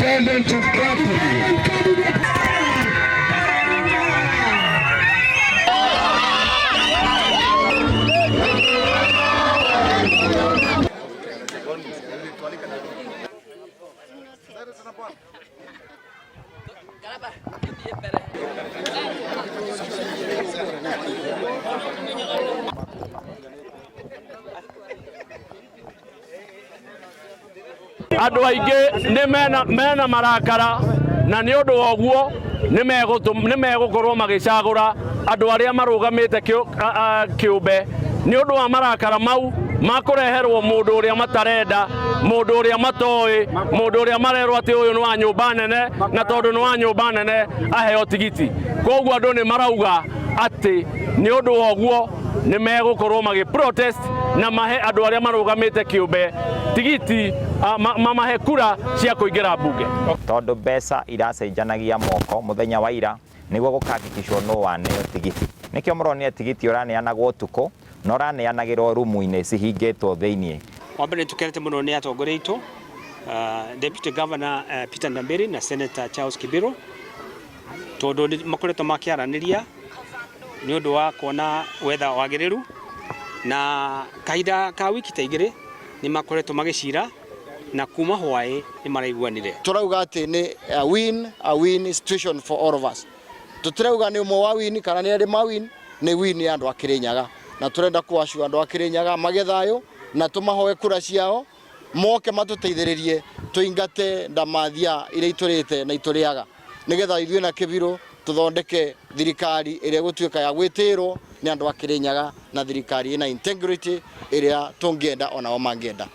Independent Party. Andũ aingĩ nĩ mena marakara na nĩ ũndũ wa ũguo nĩ megũkorwo magĩcagũra andũ arĩa marũgamĩte kĩũmbe nĩ ũndũ wa marakara mau makũreherwo mũndũ ũrĩa matarenda, mũndũ ũrĩa matoĩ, mũndũ ũrĩa marerwo atĩ ũyũ nĩ wa nyũmba nene na tondũ nĩ wa nyũmba nene aheo tigiti. Koguo andũ nĩ marauga atĩ nĩ ũndũ wa ũguo nĩ megũkorwo magĩ protest na mahe andũ arĩa marũgamĩte kĩũmbe tigiti, mamahe kura cia kũingĩra mbunge. Tondũ mbeca iracenjanagia moko mũthenya wa ira nĩguo gũkahakikishwo nũ waneo tigiti. Nĩkĩo mũronire tigiti ũraneanagwo ũtukũ na ũraneanagĩrwo rumu-inĩ cihingĩtwo thĩiniĩ. Wa mbere, nĩ mũno nĩ atongoria aitũ, Deputy Governor Peter Ndambiri na Senator Charles Kibiru, tondũ nĩ makoretwo makĩaranĩria nĩ ũndũ wa kuona wetha wagĩrĩru, na kahinda ka wiki ta 2 nĩ makoretwo magĩcira na kuma hwaĩ nĩ maraiguanire. Turauga atĩ nĩ a win situation for all of us. Tutirauga nĩ ũmwe wa win kana nĩ erĩ ma win, nĩ win ya andũ a Kirinyaga, na turenda kuacu andũ a Kirinyaga magĩe thayũ na tũmahoe kura ciao moke matũteithĩrĩrie tũingate ndamathia iria itũrĩte na itũrĩaga, nĩgetha ithuĩ na Kĩbirũ tũthondeke thirikari ĩrĩa ĩgũtuĩka ya gwĩtĩrwo nĩ andũ a Kirinyaga na thirikari ĩna integrity ĩrĩa tũngĩenda onao mangĩenda.